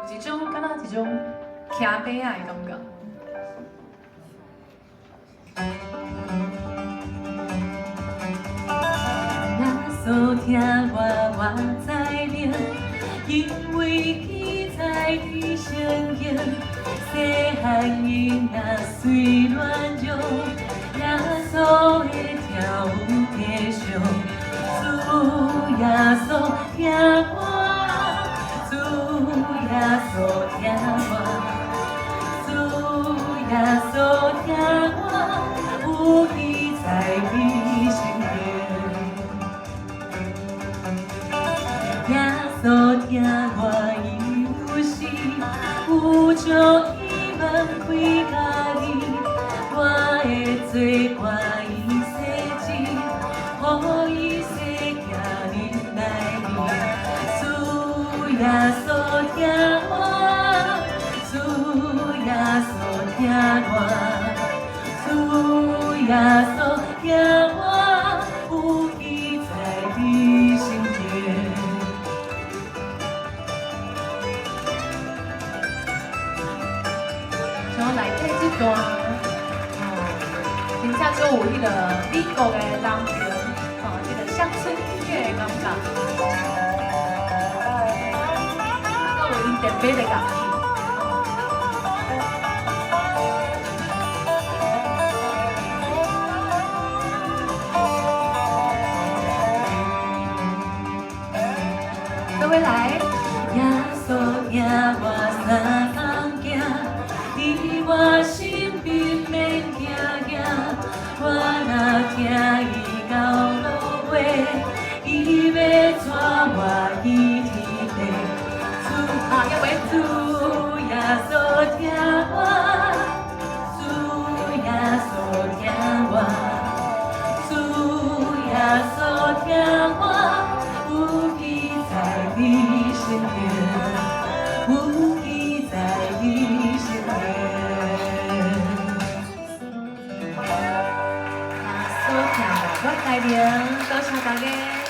有一種敢若一種騎馬仔的感覺。耶穌疼我，我知影，因為記載佇聖經。細漢囡仔雖軟弱，耶穌的疼有體恤。主耶穌疼我，主耶穌疼我，主耶穌疼我，有記載佇聖經。耶穌疼我，伊有時有將伊門開家己，我的罪掛伊洗淨，予伊洗潔恁內面。主耶穌疼我，主耶穌疼我，主耶穌疼我，有記載佇聖經。像內底這段，真正足有彼個美國的南平，吼，這個鄉村音樂的感覺，啊，閣有𪜶電貝的樂器。各位來，耶穌疼我三工行，佇我身邊免驚驚，我若聽伊到落尾，伊欲帶我去天地。主啊，一位主耶穌疼我，主耶穌疼我，主耶穌疼我，有記載佇聖經，有記載佇聖經。耶穌疼我，我台明，多謝大家。